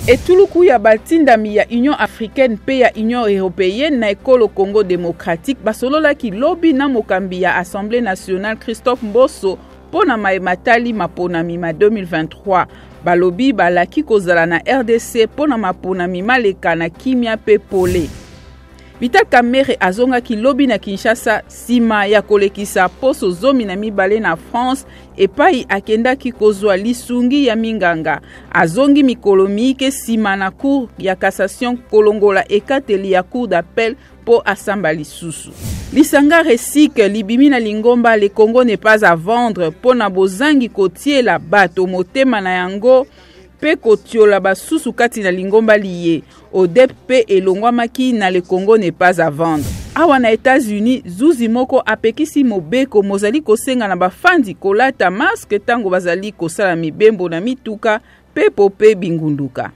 Etuluku ya batindami ya Union africaine mpe ya Union européenne na ekolo Congo démocratique basololaki lobi na mokambi ya Assemblée nationale Christophe Mboso mpo na maye matali maponami ma 2023. Balobi balaki kozala na RDC mpo na maponami maleka na kimia mpe pole. Vital Kamerhe azongaki lobi na Kinshasa nsima ya kolekisa poso 12 na France epai akendaki kozwa lisungi ya minganga. Azongi mikolo miike nsima na Cour ya cassation kolongola ekateli ya Cour d'appel mpo asamba lisusu. Lisanga RESIC libimi na lingomba Le Congo n'est pas à vendre mpo na bozangi kotiela bato motema na yango mpe kotiola basusu kati na lingomba liye. ODEP mpe elongwamaki na Le Congo n'est pas à vendre. Awa na Etats-Unis, zuzi moko apekisi mobeko mozali kosenga na bafandi kolata masque ntango bazali kosala mibembo na mituka, mpepo mpe bingunduka.